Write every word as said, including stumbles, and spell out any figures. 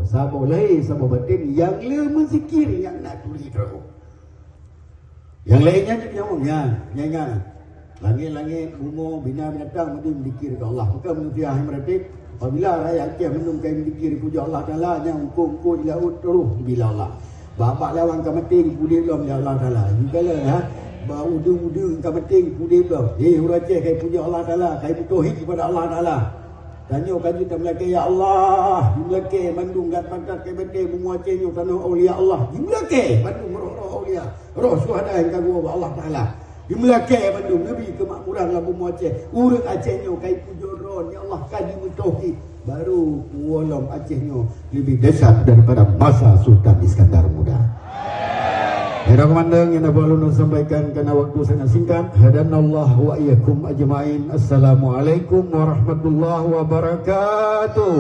Saboh lahé, saboh batén, nyang le meuzikir nyang na turi droe. Nyang laén nyan cit nyawöng nyan, nyan, nyan. Langét-langét, bumoe, bina binatang, mandum meuzikir keu Allah. Maka manusia hai meuratéb, apabila rakyat Aceh mandum ka meuzikir pujoe Allah Taala, nyang eungkôt-eungkôt di laôt terus bila Allah. Bak-bak lawang ka maté, geupeuudép lom lé Allah Taala. Juga lah, ha? Bak udeueng-udeueng ka maté, geupeuudép lom. Eh, ureueng Aceh ka pujoe Allah Taala, ka meutauhid kepada Allah Taala. Tanyoe ka jeuet tameulakée, "Ya Allah," jimeulakée bandum lam pantat keu batée bumoe Aceh nyoe tanoh aulia Allah. Jimeulakée bandum roh-roh aulia, roh syuhada nyang ka geuwoe bak Allah Taala. Jimeulakée bandum neubi keumakmuran lam bumoe Aceh. Ureueng Aceh nyoe ka jipujoe Droe, ya Allah, ka jimeutauhid. Baru puwoe lom Aceh nyoe leubeh dahsyat daripada masa Sultan Iskandar Muda. Hai komandan, nyang dapat ulôn sampaikan karena waktu sangat singkat. Hadanallah wa iyyakum ajmain. Assalamualaikum warahmatullahi wabarakatuh.